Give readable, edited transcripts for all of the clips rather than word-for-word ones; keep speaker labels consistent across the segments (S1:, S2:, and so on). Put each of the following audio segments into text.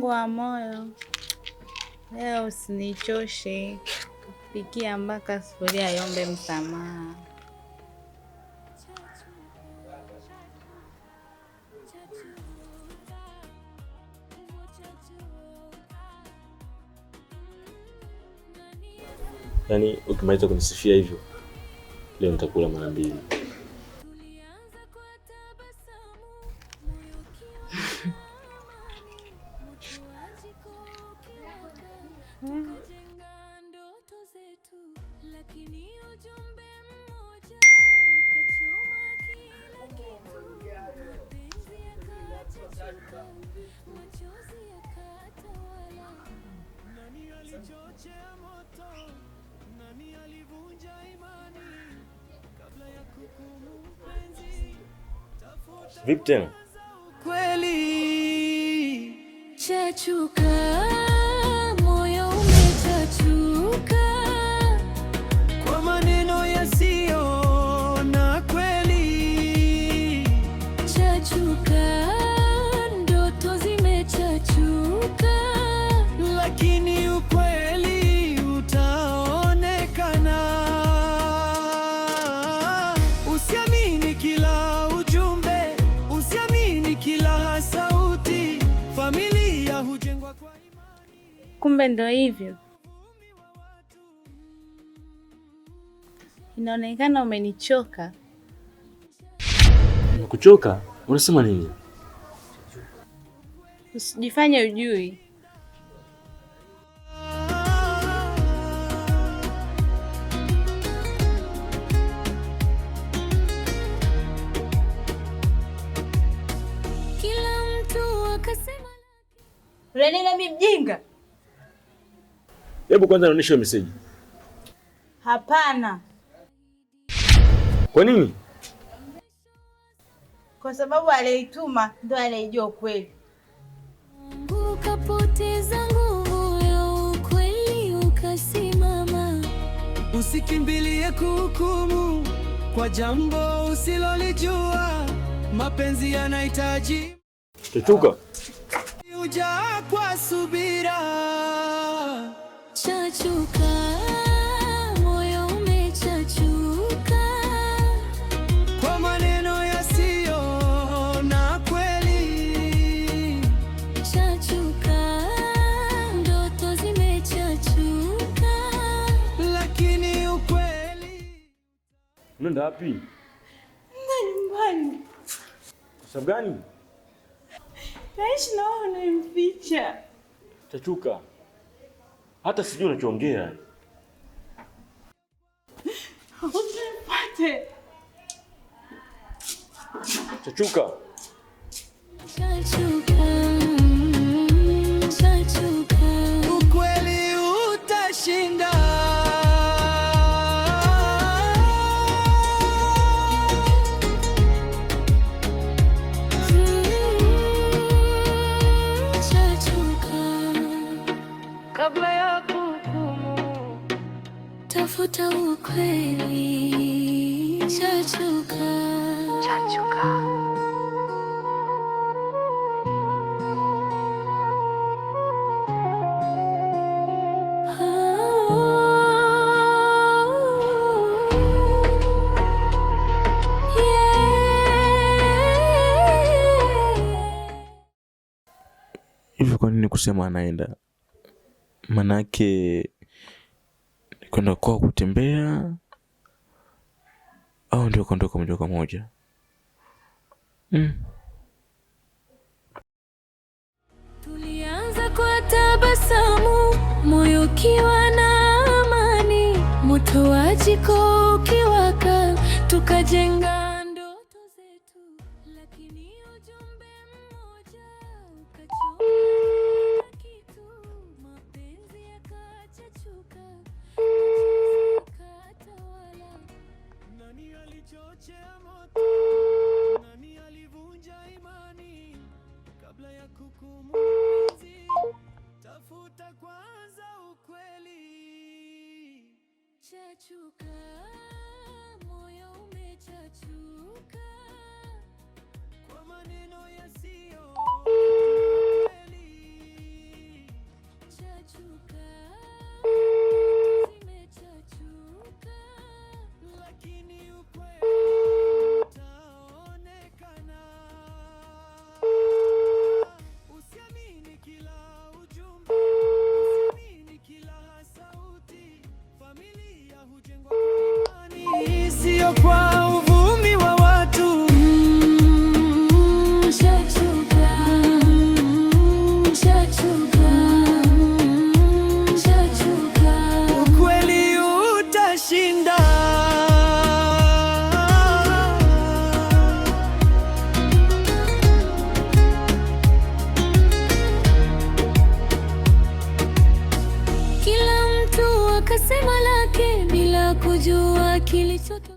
S1: Wangu wa moyo, leo usinichoshe kupikia mpaka sufuria iombe msamaha.
S2: Yaani ukimaliza kunisifia hivyo leo nitakula mara mbili. Vipi tena?
S3: Kweli
S4: chachuka, moyo umechachuka
S3: kwa maneno yasiyo na kweli.
S4: Chachuka, ndoto zimechachuka,
S3: lakini ukweli utaonekana. Usiamini kila ujumbe, usiamini kila sauti. Familia hujengwa kwa imani.
S1: Kumbe ndo hivyo. Inaonekana umenichoka.
S2: Nimekuchoka? Unasema nini?
S1: Usijifanye ujui.
S4: Kila mtu akasema
S1: Unaniona mimi mjinga?
S2: Hebu kwanza nionyeshe hiyo message.
S1: Hapana,
S2: Kwa nini?
S1: kwa sababu aliyeituma ndo anayejua ukweli.
S4: ukapoteza nguvu ya ukweli ukasimama.
S3: Usikimbilie kuhukumu kwa jambo usilolijua. Mapenzi yanahitaji
S2: Chachuka.
S3: ujaa kwa subira.
S4: Chachuka, moyo umechachuka,
S3: kwa maneno yasiyo na kweli.
S4: Chachuka, ndoto zimechachuka,
S3: lakini ukweli.
S2: Unaenda wapi?
S1: Na nyumbani.
S2: Kwa sababu gani?
S1: Naishi na wewe unanificha.
S2: Chachuka. Hata sijui unachoongea.
S1: Usinifuate.
S2: Chachuka.
S4: Chachuka, chachuka.
S3: Ukweli utashinda.
S4: Chachuka,
S3: Kabla ya kuhukumu,
S4: tafuta ukweli. Chachuka,
S1: Chachuka.
S4: Yeah.
S2: Hivi kwa nini kusema anaenda? Manake ni kwenda kwao kutembea au ndio kuondoka moja kwa moja?
S4: Tulianza kwa tabasamu, moyo ukiwa na amani, moto wa jiko ukiwaka, tukajenga ndoto zetu, lakini ujumbe mmoja ukachoma kila kitu, mapenzi yakachachuka, machozi yakatawala.
S3: Nani alichochea moto? Nani alivunja imani? Kabla ya kuhukumu mpenzi, tafuta kwanza ukweli.
S4: Chachuka, moyo umechachuka,
S3: kwa maneno yasiyo kweli.
S4: zima lake bila kujua kilichotokea.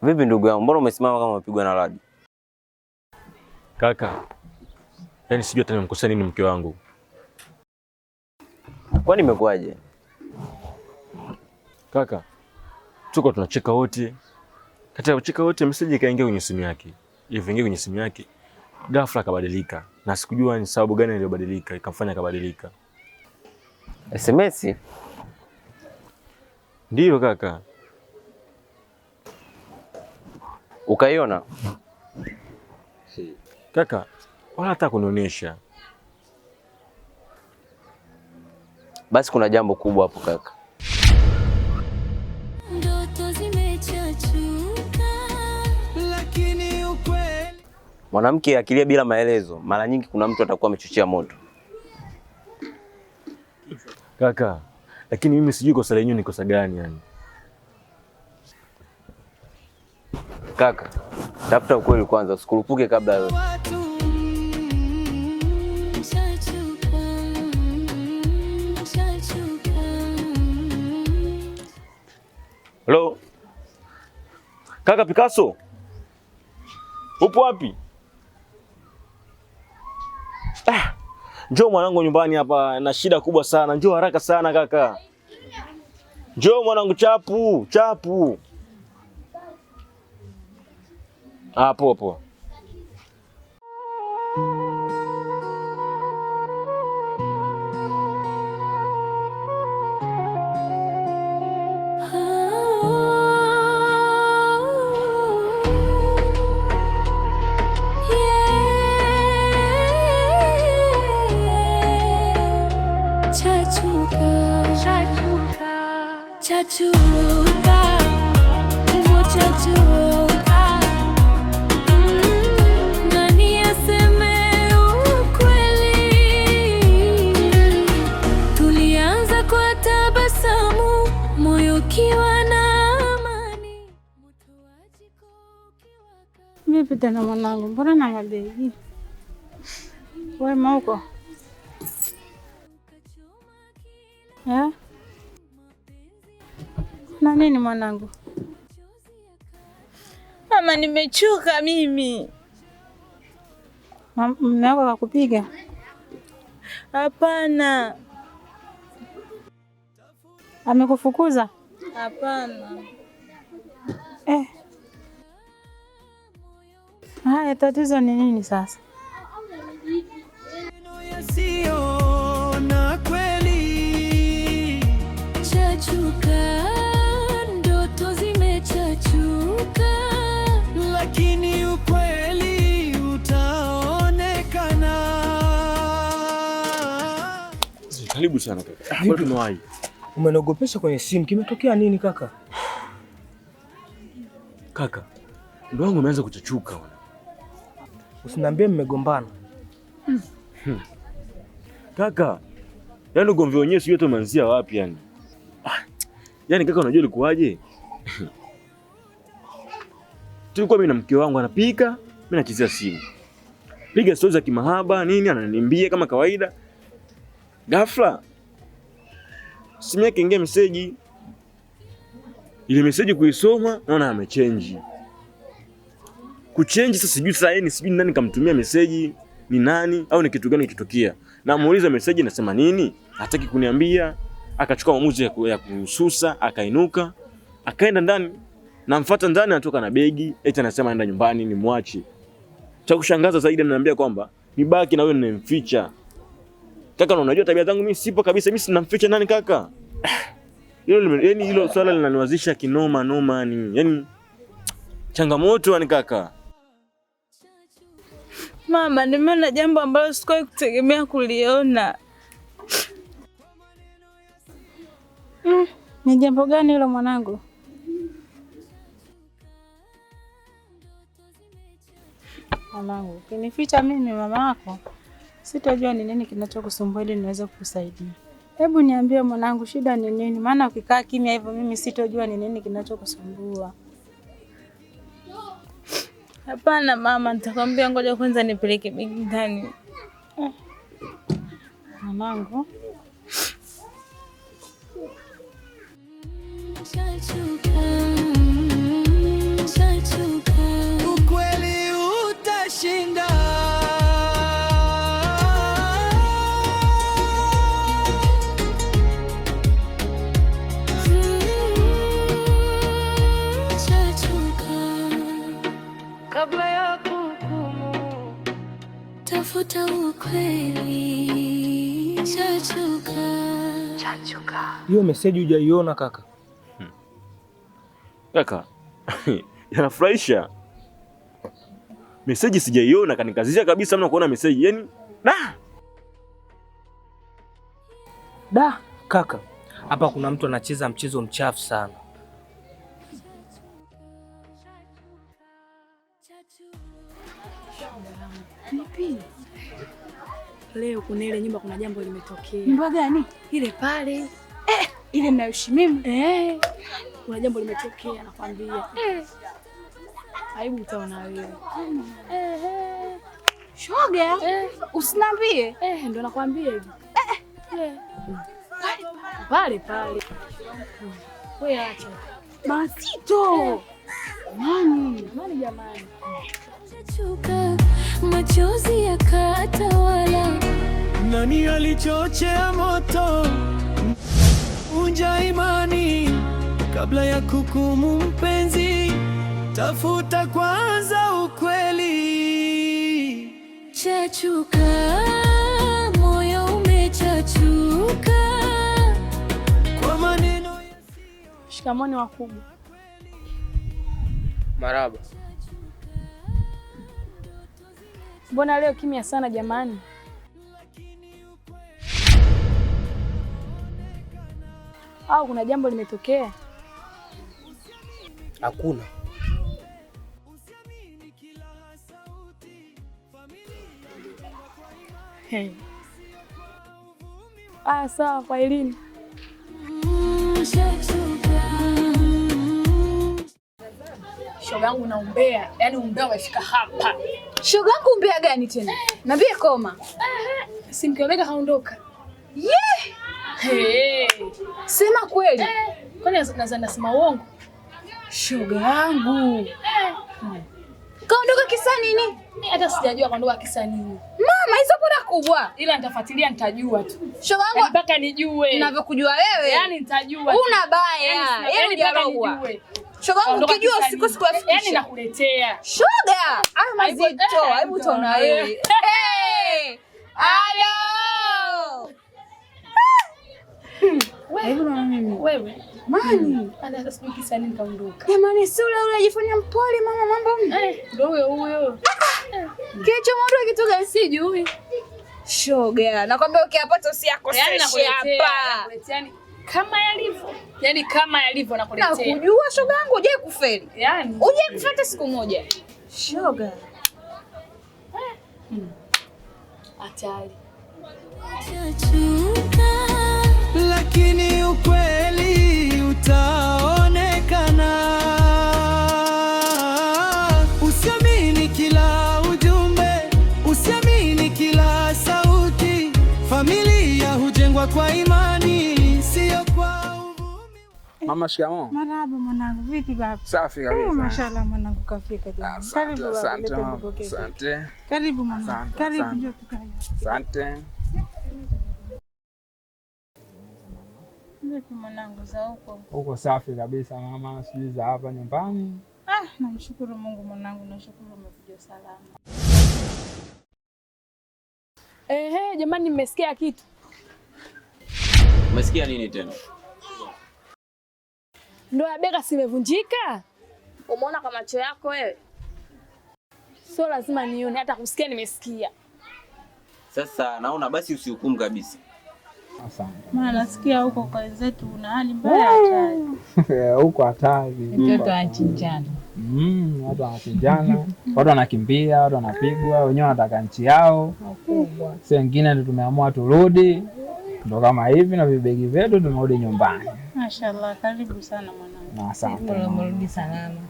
S5: Vipi ndugu yangu, mbona umesimama kama umepigwa na radi?
S2: Kaka, yaani sijui hata nimemkosea nini mke wangu.
S5: Kwani imekuwaje?
S2: Kaka, tuko tunacheka wote. Katika kucheka wote message ikaingia kwenye simu yake. Ilivyoingia kwenye simu yake, ghafla akabadilika. Na sikujua ni sababu gani iliyobadilika, ikamfanya akabadilika.
S5: SMS?
S2: Ndiyo kaka.
S5: Ukaiona?
S2: Kaka, wala hata kunionyesha.
S5: Basi kuna jambo kubwa hapo kaka.
S4: Ndoto zimechachuka,
S3: lakini ukweli
S5: Mwanamke akilia bila maelezo, mara nyingi kuna mtu atakuwa amechochea moto.
S2: Kaka, lakini mimi sijui kosa lenyewe ni kosa gani yani.
S5: Kaka, tafuta ukweli kwanza, usikurupuke kabla ya
S3: watu
S4: chachuka, chachuka.
S2: Hello? Kaka Picasso? Upo wapi? Ah, njoo mwanangu nyumbani hapa na shida kubwa sana. Njoo haraka sana kaka. Njoo mwanangu chapu, chapu. Ah, poa poa.
S4: Chachuka, chachuka, chachuka, chachuka. Nani aseme ukweli? Tulianza kwa tabasamu, moyo ukiwa na amani, moto wa jiko ukiwaka.
S1: Vipi tena mwanangu, mbona na mabegi? Wema huko eh? Na nini mwanangu?
S6: Mama, nimechoka mimi.
S1: Mume wako akakupiga?
S6: Hapana,
S1: Amekufukuza?
S6: hapana.
S1: Eh. Haya, tatizo ni nini sasa?
S3: yasiyo na kweli.
S4: Chachuka, ndoto zimechachuka,
S3: Lakini ukweli utaonekana.
S2: Karibu sana kaka. Bado tumewahi.
S7: Umeniogopesha kwenye simu, kimetokea nini kaka?
S2: Kaka, ndoa yangu imeanza kuchachuka bwana.
S7: Usiniambie mmegombana.
S2: Kaka, yaani ugomvi wenyewe sijui hata umeanzia wapi yani. Ah, yaani kaka unajua ilikuwaje? Tulikuwa mimi na mke wangu anapika, mimi nachezea simu. Piga stori za kimahaba nini, ananiambia kama kawaida. Ghafla simu yake ingia meseji. Ile meseji kuisoma naona amechange. Kuchange sasa sijui sasa yani sijui nani kamtumia meseji, ni nani au ni kitu gani kitokea. Namuuliza meseji nasema nini? Hataki kuniambia. Akachukua maamuzi ya kususa, akainuka, akaenda ndani. Namfuata ndani anatoka na begi, eti anasema anaenda nyumbani nimwache. Cha kushangaza zaidi ananiambia kwamba nibaki na wewe ninamficha. Kaka, na unajua tabia zangu mimi sipo kabisa, mimi sinamficha nani kaka? Hilo yaani hilo swala linaniwazisha kinoma noma ni. Yaani changamoto yani kaka.
S6: Mama, nimeona jambo ambalo sikuwahi kutegemea kuliona.
S1: Ni jambo gani hilo mwanangu? Mwanangu, ukinificha mimi mama yako, sitajua ni nini kinachokusumbua ili niweze kukusaidia. Hebu niambie mwanangu, shida ni nini? Maana ukikaa kimya hivyo mimi sitojua ni nini kinachokusumbua.
S6: Hapana mama, nitakwambia, ngoja kwanza nipeleke begi ndani.
S1: Mwanangu,
S4: Chachuka, chachuka.
S3: Ukweli utashinda.
S4: Chachuka.
S3: Kabla ya kuhukumu,
S4: Tafuta ukweli. Chachuka.
S7: Hiyo meseji hujaiona kaka?
S2: Kaka, yanafurahisha. Meseji sijaiona, kanikazisha kabisa mna kuona meseji. Yaani, da.
S7: Da kaka, hapa kuna mtu anacheza mchezo mchafu sana.
S8: Vipi? Leo kuna ile nyumba kuna jambo limetokea.
S1: Nyumba gani?
S8: Ile pale.
S1: Ile ninayoishi mimi.
S8: Eh. Kuna jambo limetokea nakwambia. Eh. Aibu utaona wewe. Eh.
S1: Shoga, usiniambie.
S8: Eh, ndo nakwambia hivi. Eh. Pale pale. Wewe acha.
S1: Mazito. Nani?
S8: Nani jamani?
S4: Chachuka, machozi yakatawala.
S3: Nani alichochea moto? Unja imani kabla ya kuhukumu mpenzi, tafuta kwanza ukweli.
S4: Chachuka, moyo umechachuka.
S3: Kwa maneno
S8: Shikamoni wakubwa.
S7: Maraba.
S8: Mbona leo kimya sana jamani? Au kuna jambo limetokea?
S7: Hakuna.
S8: Hey. Aya, sawa, kwa elini.
S4: Chachuka.
S8: Shoga yangu unaombea, yaani umbea umefika hapa.
S6: Shoga yangu umbea gani tena? Niambie koma.
S8: Si mke wa Beka kaondoka.
S6: Ye!
S8: Hey.
S6: Sema kweli.
S8: Kwani nasema uongo?
S6: Shoga yangu. Kaondoka kisa nini?
S8: Mimi hata sijajua kaondoka kisa nini.
S6: Mama, hizo bora kubwa.
S8: Ila nitafuatilia nitajua tu.
S6: Shoga yangu
S8: Mpaka nijue.
S6: ninavyokujua wewe.
S8: Yaani nitajua. tu.
S6: Una baya.
S8: Yaani
S6: Yaani
S8: mpaka
S6: hujarogwa.
S8: nijue.
S6: Shoga yangu
S8: Kaondoka
S6: ukijua
S8: kisa
S6: usiku
S8: nini.
S6: sikuafikisha.
S8: Yaani nakuletea.
S6: Shoga, hayo mazito,
S8: Aibu
S6: hebu utaona wewe. Hey! Alo!
S1: Hebu na mimi.
S8: Wewe.
S1: Mani.
S8: Hata sijui kisa nini kaondoka.
S1: Jamani, si ule ule ajifanya mpole mama mambo.
S8: Ndio huyo huyo.
S6: Kilichomuondoa kitu gani?
S8: Sijui.
S6: Shoga, nakwambia ukiyapata
S8: Yaani
S6: usiyakoseshe
S8: nakuletea.
S6: hapa.
S8: Nakuletea yani kama yalivyo. Yaani kama yalivyo nakuletea.
S6: Nakujua shoga yangu, hujai kufeli.
S8: Yaani
S6: Hujai kufeli hata siku moja. Shoga.
S8: hatari.
S4: Chachuka.
S3: Lakini ukweli utaonekana. Usiamini kila ujumbe, usiamini kila sauti. Familia hujengwa kwa imani, sio kwa uvumi.
S9: Mama, shikamoo.
S1: Marahaba mwanangu, vipi baba?
S9: Safi kabisa.
S1: Mashallah mwanangu kafika jamani.
S9: Asante,
S1: Karibu baba,
S9: asante
S1: lete
S9: mama.
S1: mpokee.
S9: Asante.
S1: Karibu mwanangu.
S9: Asante,
S1: Karibu
S9: asante.
S1: njoo tukae.
S9: Asante.
S1: Vipi mwanangu za huko?
S9: Uko safi kabisa mama, sijui za hapa nyumbani.
S1: Ah, namshukuru Mungu mwanangu, nashukuru umekuja salama.
S8: Ehe, jamani nimesikia kitu.
S5: Umesikia nini tena?
S8: Ndoa ya Beka simevunjika?
S6: Umeona kwa macho yako wewe?
S8: Sio lazima nione, hata kusikia nimesikia.
S5: Sasa naona basi usihukumu kabisa.
S9: Asante.
S1: Maana nasikia huko kwa wenzetu una hali mbaya hatari.
S9: Huko hatari.
S10: Mtoto anachinjana.
S9: Watu wanachinjana, watu wanakimbia, watu wanapigwa, wenyewe wanataka nchi yao. Si wengine ndio tumeamua turudi, ndo kama hivi na vibegi vyetu tumerudi nyumbani.
S1: Mashallah, karibu sana mwanangu.
S9: Na asante.
S10: Bora umerudi salama.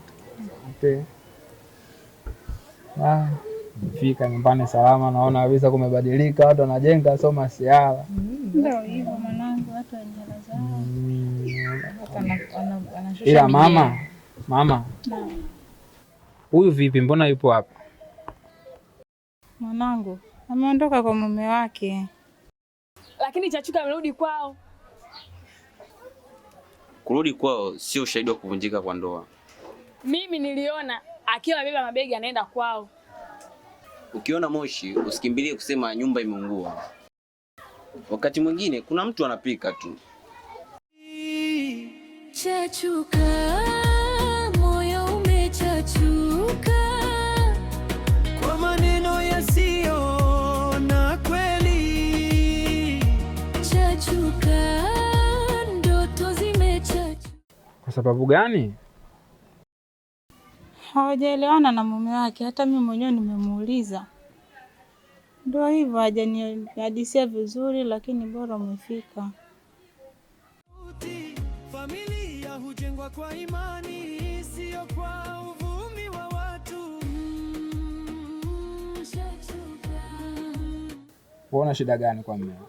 S9: Asante. Ah, fika nyumbani salama, naona kabisa kumebadilika, watu wanajenga, sio masiara.
S1: Ndio hivyo mwanangu, watu wenye hela zao.
S9: Ila mama, mama. Huyu vipi, mbona yupo hapa?
S1: Mwanangu ameondoka kwa mume wake.
S8: Lakini Chachuka amerudi kwao.
S11: Kurudi kwao sio ushahidi wa kuvunjika kwa ndoa.
S8: Mimi niliona akiwa amebeba mabegi anaenda kwao.
S11: Ukiona moshi usikimbilie kusema nyumba imeungua. Wakati mwingine kuna mtu anapika tu.
S4: Chachuka, moyo umechachuka.
S3: Kwa maneno yasiyo na kweli.
S4: Chachuka, ndoto zimechachuka.
S9: Kwa sababu gani?
S1: Hawajaelewana na mume wake, hata mimi mwenyewe nimemuuliza. Ndio hivyo, hajanihadisia vizuri, lakini bora umefika.
S3: Familia hujengwa kwa imani, sio kwa uvumi wa watu.
S9: Uona shida gani kwa mmeo?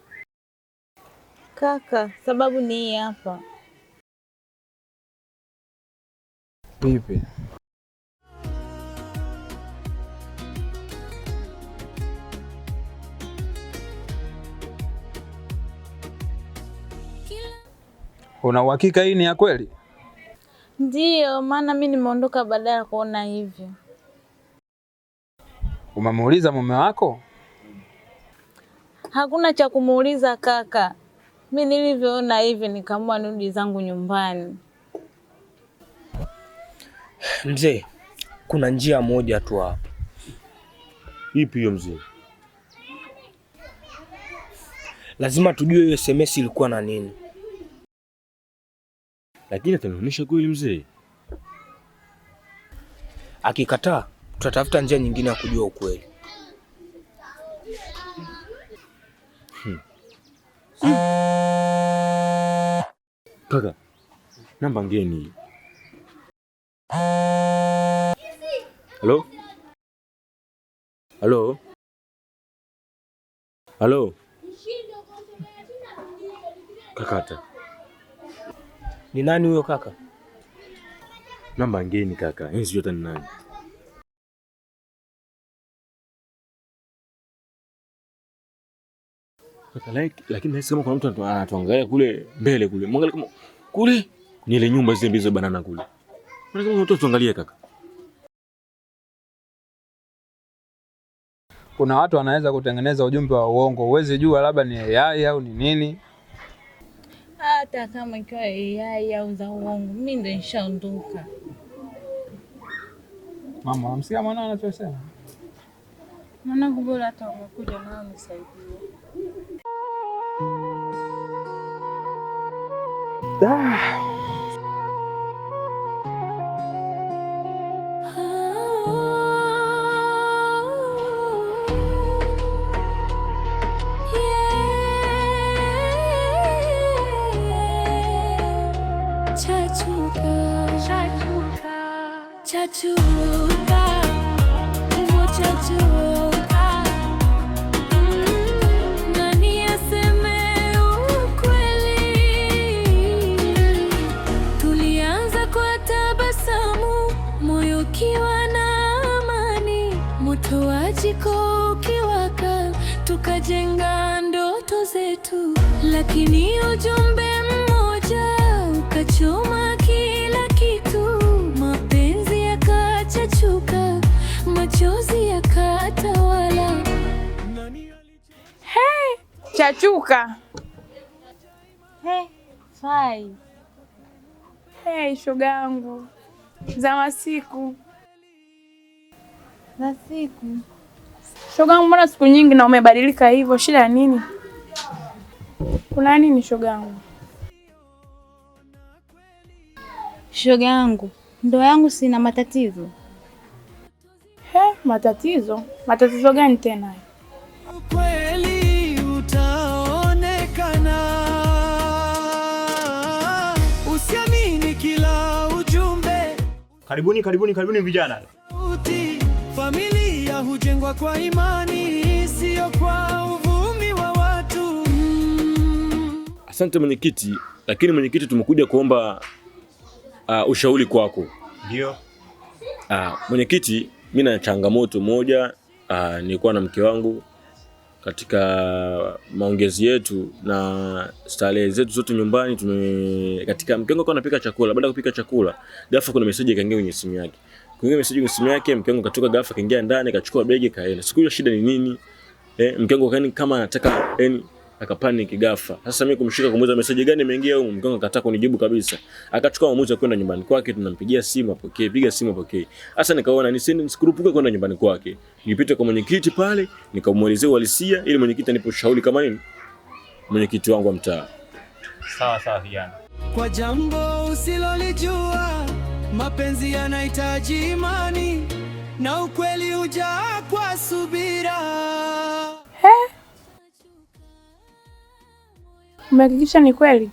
S6: Kaka, sababu ni hii hapa.
S9: Vipi? Una uhakika hii ni ya kweli?
S6: Ndiyo, maana mi nimeondoka baada ya kuona hivyo.
S9: Umemuuliza mume wako?
S6: Hakuna cha kumuuliza kaka. Mi nilivyoona hivi nikaamua nirudi zangu nyumbani.
S7: Mzee, kuna njia moja tu hapa.
S2: Ipi hiyo mzee?
S7: Lazima tujue hiyo SMS ilikuwa na nini.
S2: Lakini atanionyesha kweli mzee?
S7: Akikataa, tutatafuta njia nyingine ya kujua ukweli.
S2: Kaka, namba ngeni hii. Halo? Halo? Halo? Kakata.
S7: Ni nani huyo kaka?
S2: Namba ngeni kaka, yeye sijui hata ni nani. Kaka, like, lakini nahisi kama kuna mtu anatuangalia kule mbele kule. Mwangalie kama kule kwenye ile nyumba zile mbili za banana kule. Mbona kama kuna mtu anatuangalia kaka?
S9: Kuna watu wanaweza kutengeneza ujumbe wa uongo, huwezi jua labda ni AI au ni nini.
S6: Hata kama ikiwa AI au za uongo, mi ndo nishaondoka.
S9: Mama, unamsikia mwanao anachosema?
S1: Mwanangu, bora hata umekuja nao nisaidie.
S4: Chachuka, chachuka, chachuka, chachuka. Nani aseme ukweli? Tulianza kwa tabasamu, moyo ukiwa na amani, moto wa jiko ukiwaka, tukajenga ndoto zetu, lakini ujumbe mmoja ukachoma kila kitu, mapenzi yakachachuka, machozi yakatawala.
S8: Hey, Chachuka.
S6: Hey, Fai.
S8: Hey, shoga yangu. Za masiku.
S6: Za siku.
S8: Shoga yangu, mbona siku nyingi na umebadilika hivyo? Shida nini? Kuna nini shoga yangu?
S6: Shoga yangu, ndoa yangu sina matatizo.
S8: He, matatizo? Matatizo gani tena?
S3: Ukweli utaonekana. Usiamini kila ujumbe.
S12: Karibuni, karibuni, karibuni vijana.
S3: Sauti, familia hujengwa kwa imani, sio kwa uvumi wa watu.
S2: Asante mwenyekiti, lakini mwenyekiti, tumekuja kuomba ushauri kwako.
S12: Ndio.
S2: Mwenyekiti, mimi na changamoto moja. Nilikuwa na mke wangu katika maongezi yetu na starehe zetu zote nyumbani, katika mke wangu anapika chakula. Baada ya kupika chakula, ghafla kuna message ikaingia kwenye simu yake. Kuingia message kwenye simu yake, mke wangu katoka ghafla kaingia ndani, kachukua begi kaenda. Sikujua shida ni nini. Mke wangu kani kama anataka yani akapanic ghafla. Sasa mimi kumshika kumuuliza message gani imeingia huko, mke wangu akataka kunijibu kabisa. Akachukua maamuzi ya kwenda nyumbani kwake, tunampigia simu apokee, piga simu apokee. Sasa nikaona nisende nisikurupuke kwenda nyumbani kwake. Nipite kwa mwenyekiti pale, nikamuelezea uhalisia ili mwenyekiti anipe ushauri kama nini? Mwenyekiti wangu wa mtaa.
S12: Sawa sawa vijana.
S3: Kwa jambo usilolijua, mapenzi yanahitaji imani na ukweli hujaa kwa subira.
S8: He? Umehakikisha ni kweli?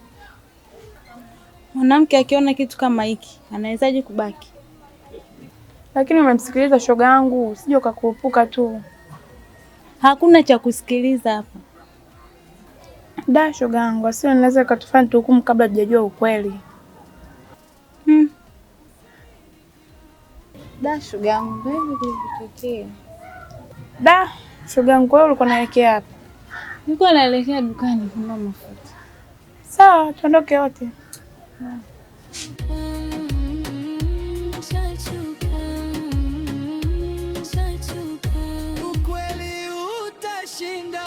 S6: Mwanamke akiona kitu kama hiki anawezaje kubaki?
S8: Lakini umemsikiliza shoga yangu, usije ukakurupuka tu.
S6: Hakuna cha kusikiliza hapa.
S8: Da, shoga yangu, asio naweza katufanya tuhukumu kabla hatujajua ukweli.
S6: Da, shoga yangu, ndio hivyo vilivyotokea.
S8: Da, shoga yangu, wewe ulikuwa unaelekea hapa?
S6: Nilikuwa naelekea dukani kununua mafuta.
S8: Sawa, tuondoke wote.
S3: Ukweli utashinda.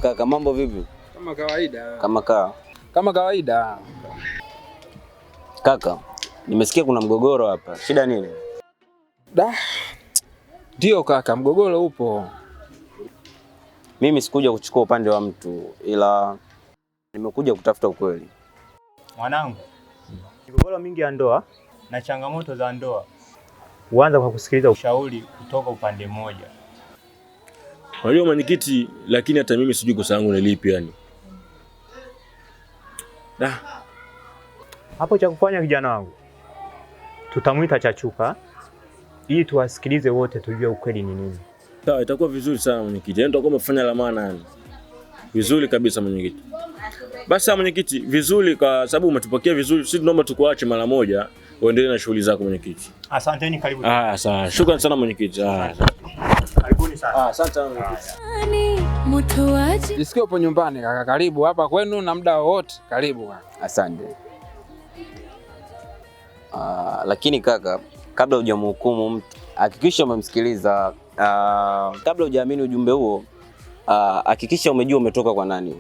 S11: Kaka, mambo vipi?
S9: Kama kawaida.
S11: Kama kaa.
S9: Kama kawaida.
S11: Kaka, nimesikia kuna mgogoro hapa. Shida nini?
S9: Da. Ndio kaka, mgogoro upo.
S11: Mimi sikuja kuchukua upande wa mtu, ila nimekuja kutafuta ukweli.
S12: Mwanangu, migogoro mingi ya ndoa na changamoto za ndoa huanza kwa kusikiliza ushauri kutoka upande mmoja.
S2: Unajua mwenyekiti, lakini hata mimi sijui kosa langu ni lipi yani. Da.
S12: Hapo cha kufanya kijana wangu, tutamuita Chachuka ili tuwasikilize wote tujue ukweli ni nini.
S2: Sawa, itakuwa vizuri sana mwenyekiti. Yaani tutakuwa umefanya la maana yani. Vizuri kabisa mwenyekiti. Basi mwenyekiti, vizuri kwa sababu umetupokea vizuri. Sisi tunaomba tukuache mara moja uendelee na shughuli zako mwenyekiti.
S12: Asanteni, karibu.
S2: Ah, sawa. Shukrani sana mwenyekiti. Ah.
S12: Karibuni sana.
S2: Asante sana mwenyekiti.
S9: Jisikie upo nyumbani kaka, karibu hapa kwenu na muda wote, karibu kaka.
S11: Asante. Lakini kaka, kabla hujamhukumu mtu, hakikisha umemsikiliza. Kabla hujaamini ujumbe huo, hakikisha umejua umetoka kwa nani.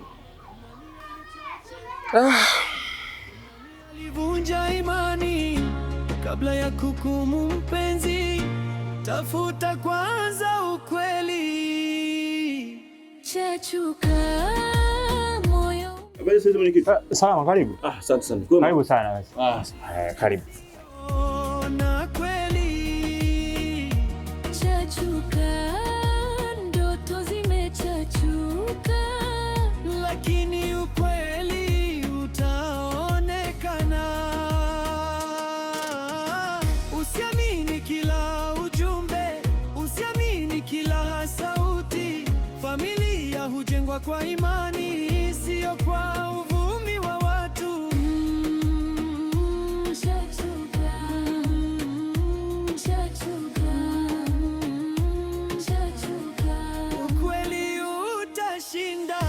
S3: Alivunja imani kabla ya kuhukumu mpenzi, tafuta kwanza ukweli.
S4: Chachuka moyo.
S2: Habari sasa mwenyekiti.
S12: Salama, karibu.
S2: Asante sana.
S12: Karibu sana basi. Karibu.
S3: Na kweli
S4: Chachuka, ndoto zimechachuka,
S3: lakini ukweli utaonekana. Usiamini kila ujumbe, usiamini kila sauti. Familia hujengwa kwa imani, sio kwa uvumi wa watu.
S4: Chachuka, chachuka, chachuka.
S3: Ukweli utashinda.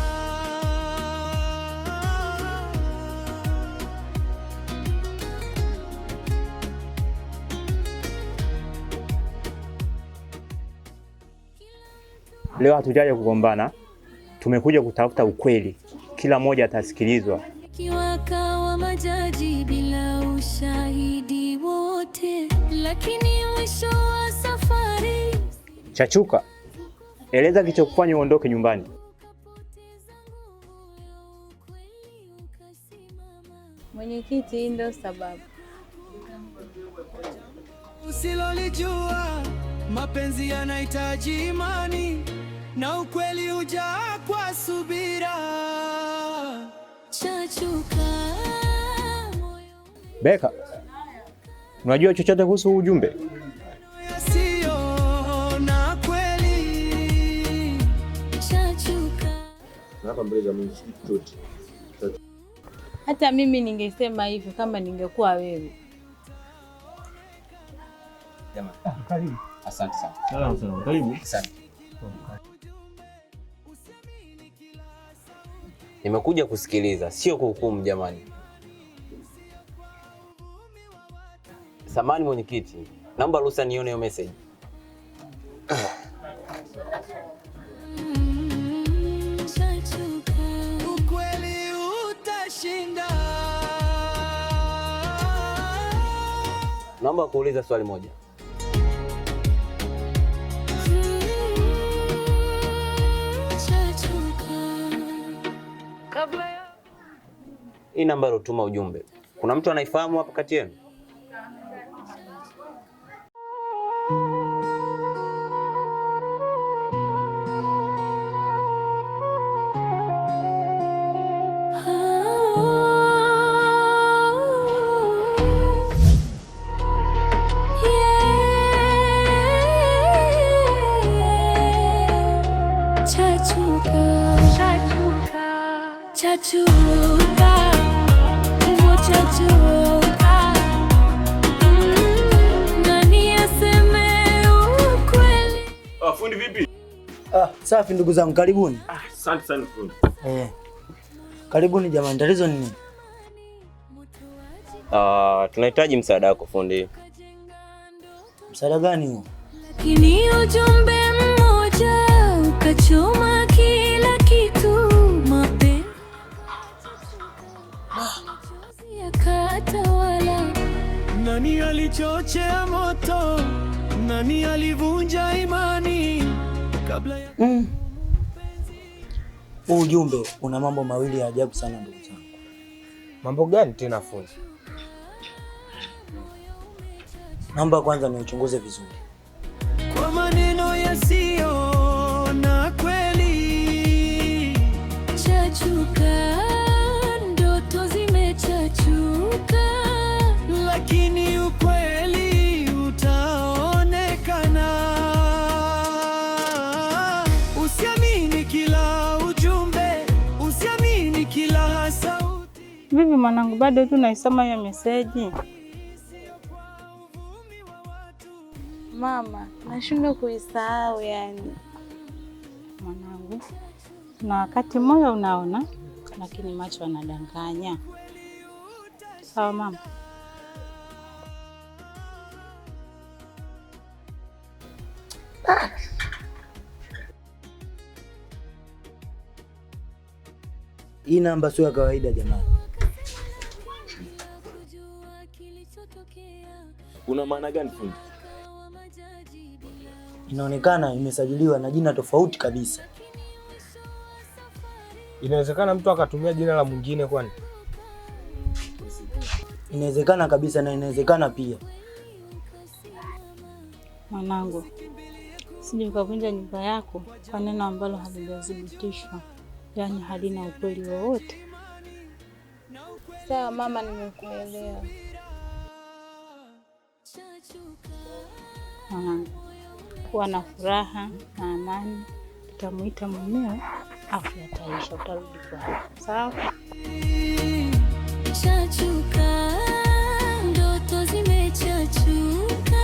S12: Leo hatujaja kugombana, tumekuja kutafuta ukweli. Kila mmoja atasikilizwa.
S4: Wakawa majaji bila ushahidi wote, lakini mwisho wa safari
S12: Chachuka, eleza kilichokufanya uondoke nyumbani.
S6: Mwenyekiti, hii ndio sababu.
S3: Usilolijua, mapenzi yanahitaji imani na ukweli hujaa kwa subira.
S4: Chachuka moyo.
S12: Beka, unajua chochote kuhusu ujumbe?
S3: Yasiyo na kweli.
S2: Hapa mbele za Mungu sijui chochote.
S6: Hata mimi ningesema hivyo kama ningekuwa wewe.
S11: Jamani.
S12: Karibu.
S11: Asante sana.
S2: Salama sana. Karibu.
S11: Asante. Nimekuja kusikiliza, sio kuhukumu jamani. Samani mwenyekiti, naomba ruhusa nione hiyo message.
S3: Ukweli utashinda.
S11: Naomba kuuliza swali moja. Hii namba aliyotuma ujumbe, kuna mtu anaifahamu hapa kati yenu?
S4: Chachuka, chachuka, chachuka. Nani aseme ukweli?
S2: Ah, fundi vipi?
S13: Ah, safi ndugu zangu, karibuni.
S2: Asante sana fundi.
S13: Karibuni jamani, tatizo ni nini?
S11: Tunahitaji msaada wako fundi.
S13: Msaada gani huo?
S4: Lakini ujumbe mmoja ukachoma kila kitu, mapenzi yakatawala.
S3: Nani alichochea moto? Nani alivunja imani? Kabla ya
S13: Huu ujumbe una mambo mawili ya ajabu sana ndugu zangu.
S7: Mambo gani tena fundi?
S13: Naomba kwanza niuchunguze vizuri.
S3: Kwa maneno yasiyo na kweli.
S4: Chachuka, ndoto zimechachuka,
S3: lakini ukweli utaonekana. Usiamini kila ujumbe, usiamini kila sauti.
S1: Vipi mwanangu, bado tu naisoma hiyo meseji?
S6: Mama, nashindwa kuisahau yani.
S1: Mwanangu, na wakati moyo unaona, lakini macho yanadanganya. Sawa mama?
S13: Hii namba sio ya kawaida jamani.
S2: Una maana gani fundi?
S13: Inaonekana imesajiliwa na jina tofauti kabisa.
S7: Inawezekana mtu akatumia jina la mwingine kwani?
S13: Inawezekana kabisa na inawezekana pia.
S1: Mwanangu, sije ukavunja nyumba yako kwa neno ambalo halijathibitishwa, yaani halina ukweli wowote.
S6: Sawa mama, nimekuelewa.
S1: Mwanangu, kuwa na furaha na amani. Tutamuita mumeo afu yataisha, utarudi kwako. Sawa?
S4: Chachuka, ndoto zimechachuka,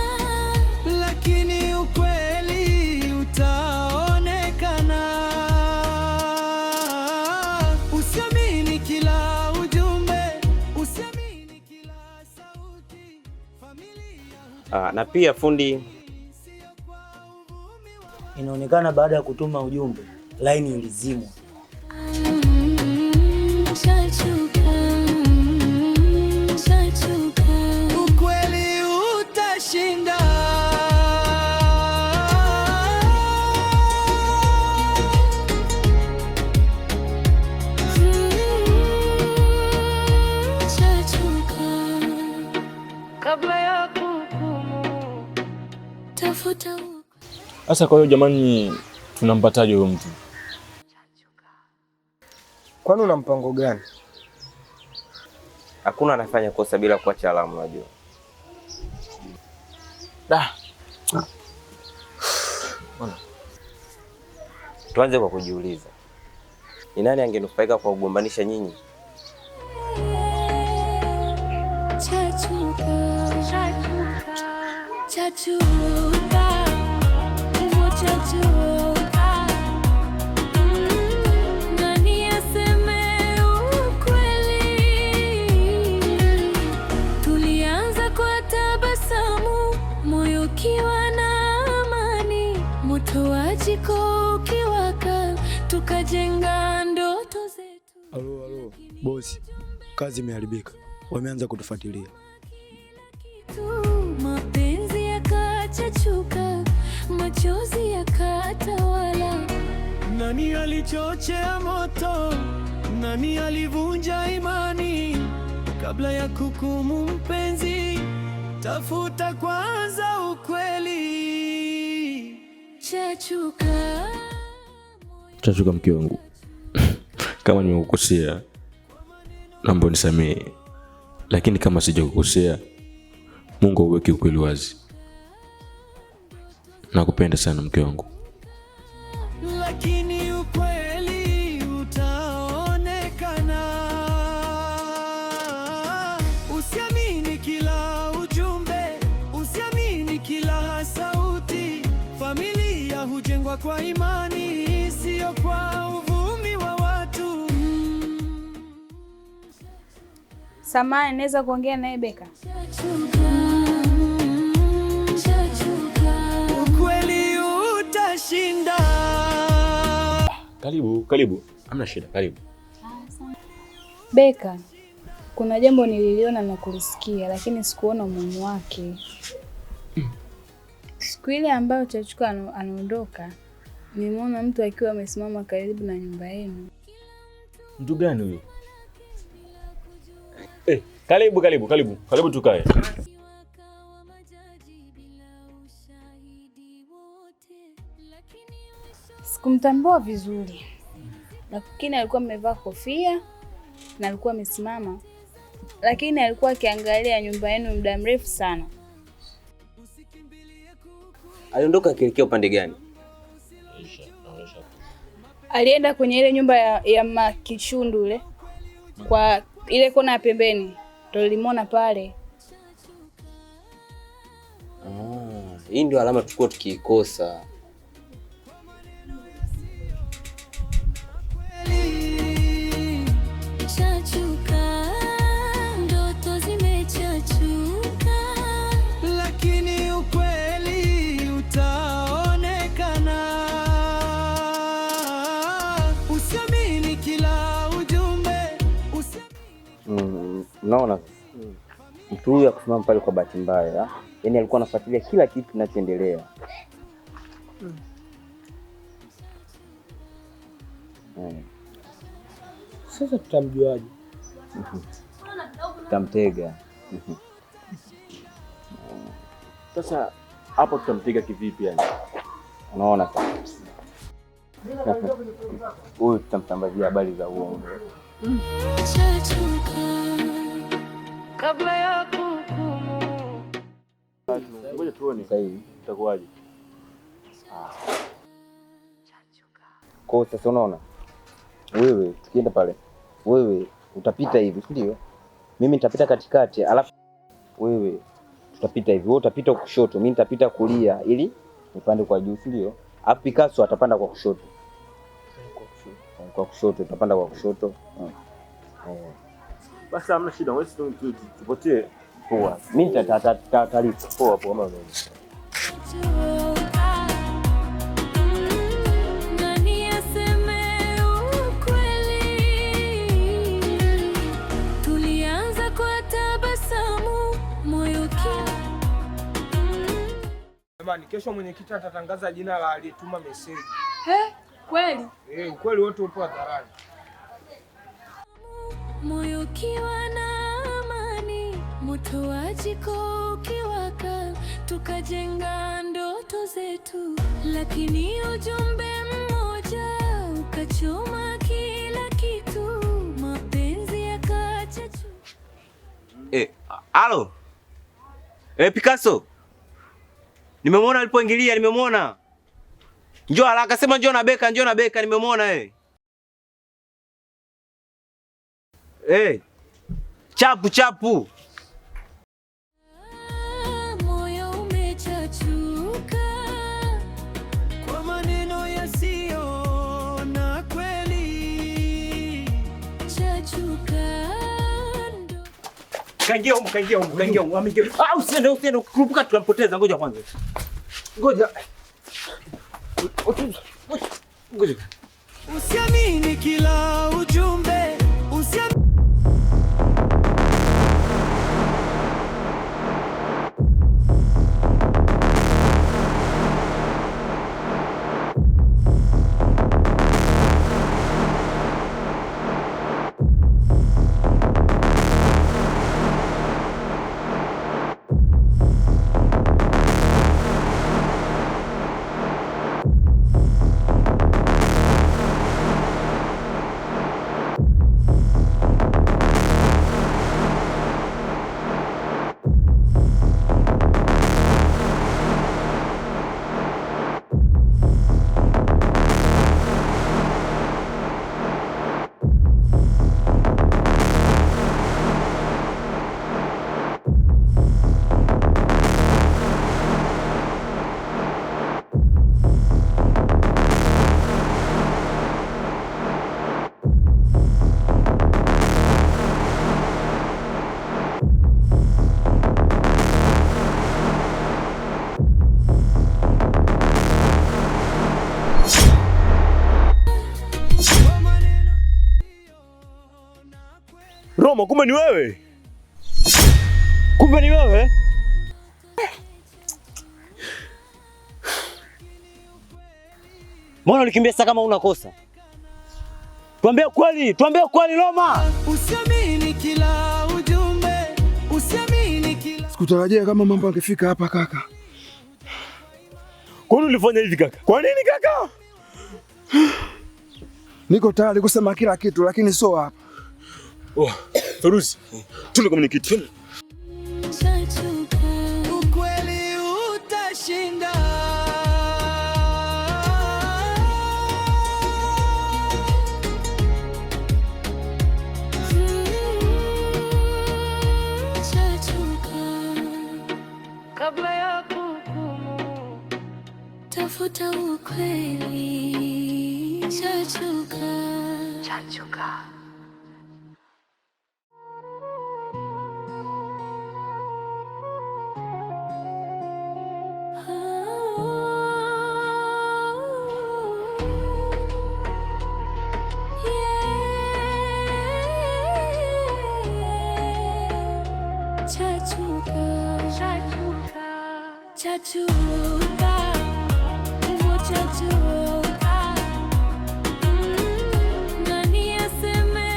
S3: lakini ukweli utaonekana. Usiamini kila ujumbe, usiamini kila sauti. Familia
S11: Na pia fundi,
S13: Inaonekana baada ya kutuma ujumbe laini ilizimwa.
S4: Chachuka, chachuka,
S3: ukweli utashinda.
S4: Chachuka.
S3: Kabla ya kuhukumu,
S4: Tafuta
S2: Sasa kwa hiyo jamani, tunampataje huyo mtu?
S7: Kwani una mpango gani?
S11: Hakuna anafanya kosa bila kuacha alama, unajua.
S2: Da.
S11: Tuanze kwa kujiuliza, Ni nani angenufaika kwa kugombanisha nyinyi?
S4: Chachuka, chachuka, chachuka. Nani aseme ukweli? Tulianza kwa tabasamu, moyo ukiwa na amani, moto wa jiko ukiwaka, tukajenga ndoto zetu.
S13: Halo, halo, bosi, kazi imeharibika, wameanza kutufuatilia.
S4: Mapenzi yakachachuka, machozi yakatawala.
S3: Nani alichochea moto? Nani alivunja imani? Kabla ya kuhukumu mpenzi, tafuta kwanza ukweli.
S4: Chachuka.
S2: Chachuka, mke wangu, kama nimekukosea naomba unisamehe, lakini kama sijakukosea, Mungu auweke ukweli wazi. Nakupenda sana mke wangu.
S3: Lakini ukweli utaonekana. Usiamini kila ujumbe, usiamini kila sauti. Familia hujengwa kwa imani, sio kwa uvumi wa watu.
S8: Samahani, naweza kuongea naye Beka?
S3: Ukweli utashinda.
S2: Karibu, karibu. Hamna shida, karibu.
S8: Beka, kuna jambo nililiona na kulisikia, lakini sikuona umuhimu wake. Siku ile ambayo Chachuka anaondoka, nimeona mtu akiwa amesimama karibu na nyumba yenu.
S2: Mtu gani huyo? Karibu, karibu, karibu. Karibu tukae.
S8: Sikumtambua vizuri, lakini alikuwa amevaa kofia na alikuwa amesimama, lakini alikuwa akiangalia nyumba yenu muda mrefu sana.
S11: Aliondoka akielekea upande gani?
S8: Alienda kwenye ile nyumba ya Makichundu ile, kwa ile kona ya pembeni, ndo nilimwona pale.
S11: Hii ndio alama tulikuwa tukiikosa.
S4: Chachuka, ndoto zimechachuka.
S3: Lakini ukweli utaonekana. Usiamini kila ujumbe,
S11: Unaona sasa? Mtu huyu akusimama pale kwa bahati mbaya, yaani alikuwa anafuatilia kila kitu kinachoendelea.
S7: Sasa tutamjuaje?
S11: Tutamtega.
S2: Sasa hapo tutamtega kivipi yani?
S11: Unaona sasa? Huyu tutamsambazia habari za uongo.
S4: Chachuka.
S3: Kabla ya kuhukumu.
S2: Ngoja tuone
S11: Sahihi.
S2: itakuwaje.
S11: Kwa hiyo sasa unaona? Wewe tukienda pale, wewe utapita hivi, si ndio? Mimi nitapita katikati, alafu wewe tutapita hivi. Wewe utapita kushoto, mimi nitapita kulia ili nipande kwa juu, si ndio? Alafu Picasso atapanda kwa kushoto. Kwa kushoto, utapanda kwa kushoto.
S2: Basi hamna shida, wewe tupotee.
S11: Poa. Mimi nitataarifa.
S2: Poa poa, mama.
S4: Nani aseme ukweli? Tulianza kwa tabasamu, moyo ukiwa
S7: Jamani, kesho mwenyekiti atatangaza jina la aliyetuma meseji.
S8: Kweli?
S7: Ukweli wote upo hadharani.
S4: Moyo ukiwa na amani, moto wa jiko ukiwaka, tukajenga ndoto zetu, lakini ujumbe mmoja ukachoma kila kitu, mapenzi yakachachuka.
S11: Halo. Picasso. Nimemwona alipoingilia, nimemwona. Njoo haraka, sema njoo na Beka, njoo na Beka, nimemwona.
S14: Eh. Chapu chapu.
S4: Moyo umechachuka
S3: kwa maneno yasiyo na kweli.
S4: Chachuka.
S14: Kaingia huko, kaingia huko, kaingia huko. Ameingia. Ah, usiende, usiende. Kurupuka tunampoteza. Ngoja kwanza. Ngoja. Ngoja.
S3: Usiamini kila ujumbe, usiamini.
S2: Roma, kumbe ni wewe.
S14: Kumbe ni wewe. Mbona ulikimbia sasa kama una kosa? Tuambie kweli, tuambie kweli Roma.
S3: Usiamini kila ujumbe, usiamini kila.
S13: Sikutarajia kama mambo angefika hapa kaka.
S2: Kwa nini ulifanya hivi kaka? Kwa nini kaka?
S13: Niko tayari kusema kila kitu lakini sio hapa.
S2: Oh, Feruzi, twende kwa mwenyekiti.
S4: Chachuka.
S3: Ukweli utashinda.
S4: Chachuka.
S3: Kabla ya kuhukumu,
S4: Tafuta ukweli. Chachuka. Chachuka. Chachuka. Chachuka. Chachuka. Chachuka. Nani aseme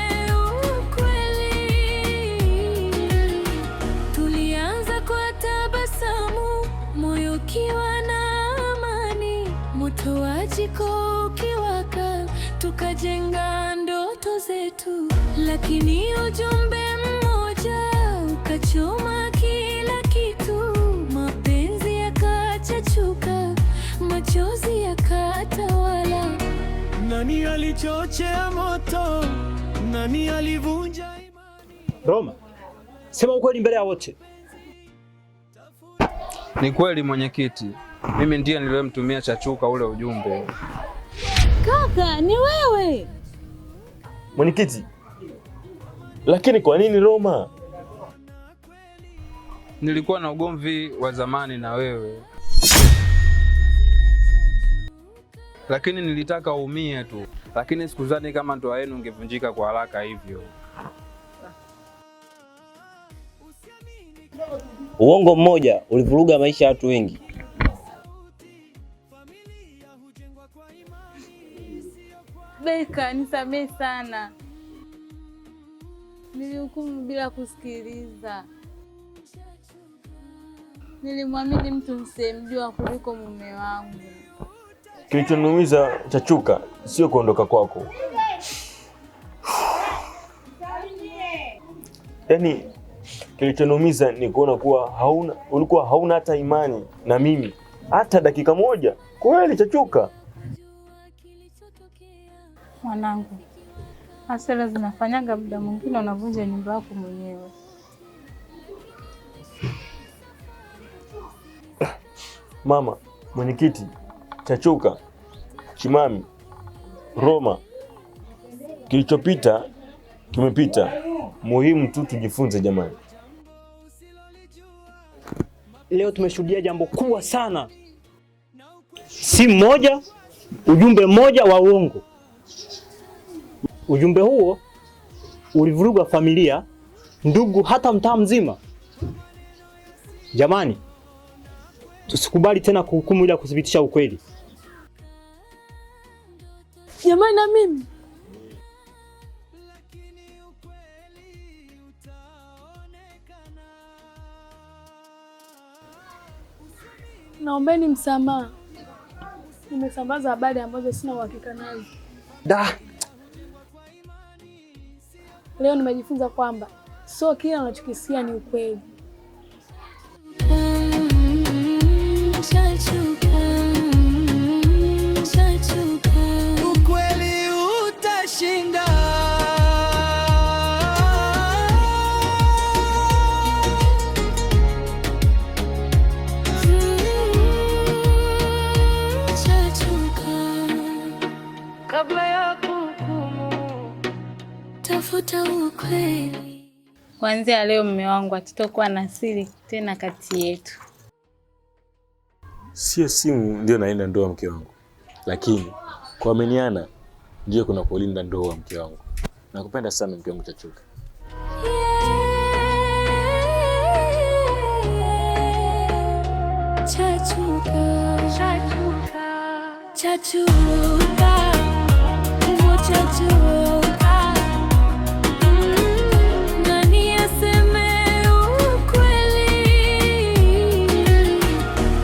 S4: ukweli? Tulianza kwa tabasamu, moyo ukiwa na amani, moto wa jiko ukiwaka, tukajenga ndoto zetu, lakini ujumbe mmoja ukachoma kila kitu, mapenzi yakachachuka, machozi yakatawala.
S3: Nani alichochea moto? Nani alivunja?
S14: Roma, sema ukweli mbele ya wote.
S9: Ni kweli mwenyekiti, mimi ndiye niliyemtumia Chachuka ule ujumbe.
S6: Kaka, ni wewe.
S2: Mwenyekiti, lakini kwa nini Roma?
S9: Nilikuwa na ugomvi wa zamani na wewe, lakini nilitaka uumie tu, lakini sikudhani kama ndoa yenu ingevunjika kwa haraka hivyo.
S11: Uongo mmoja ulivuruga maisha ya watu wengi.
S6: Beka, nisamehe sana, nilihukumu bila kusikiliza. Nilimwamini mtu nisiyemjua kuliko mume wangu.
S2: Kilichoniumiza Chachuka sio kuondoka kwako, yaani kilichoniumiza ni kuona kuwa ulikuwa hauna hata imani na mimi hata dakika moja. Kweli Chachuka?
S1: Mwanangu, Hasira zinafanyaga muda mwingine unavunja nyumba yako mwenyewe.
S2: Mama, mwenyekiti, Chachuka, Chimami, Roma, kilichopita kimepita. Muhimu tu tujifunze jamani.
S14: Leo tumeshuhudia jambo kubwa sana, simu moja, ujumbe mmoja wa uongo. Ujumbe huo ulivuruga familia, ndugu, hata mtaa mzima. Jamani, tusikubali tena kuhukumu bila kuthibitisha ukweli.
S15: Jamani, na mimi naombeni msamaha, nimesambaza habari ambazo sina uhakika nazo.
S14: Da,
S15: Leo nimejifunza kwamba sio kila unachokisikia ni ukweli.
S4: Chachuka, chachuka.
S3: Ukweli utashinda.
S4: Chachuka.
S3: Kabla ya kuhukumu,
S4: Tafuta ukweli.
S6: Kuanzia leo mume wangu, hatutakuwa na siri tena kati yetu.
S2: Sio simu ndio nalinda ndoa mke wangu, lakini kuaminiana ndio kuna kulinda ndoa mke wangu. Nakupenda sana mke wangu Chachuka.
S4: Chachuka, chachuka, chachuka, hivyo chachuka. Nani aseme ukweli?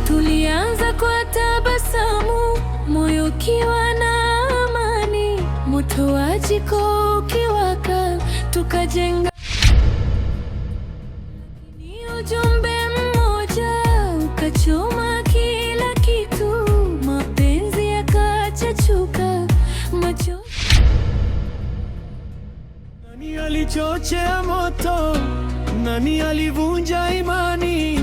S4: Tulianza kwa tabasamu, moyo ukiwa na amani, moto wa jiko ukiwaka, tukajenga. Ni ujumbe mmoja ukachoma kila kitu, mapenzi yakachachuka, macho
S3: Nani alichochea moto? Nani alivunja imani?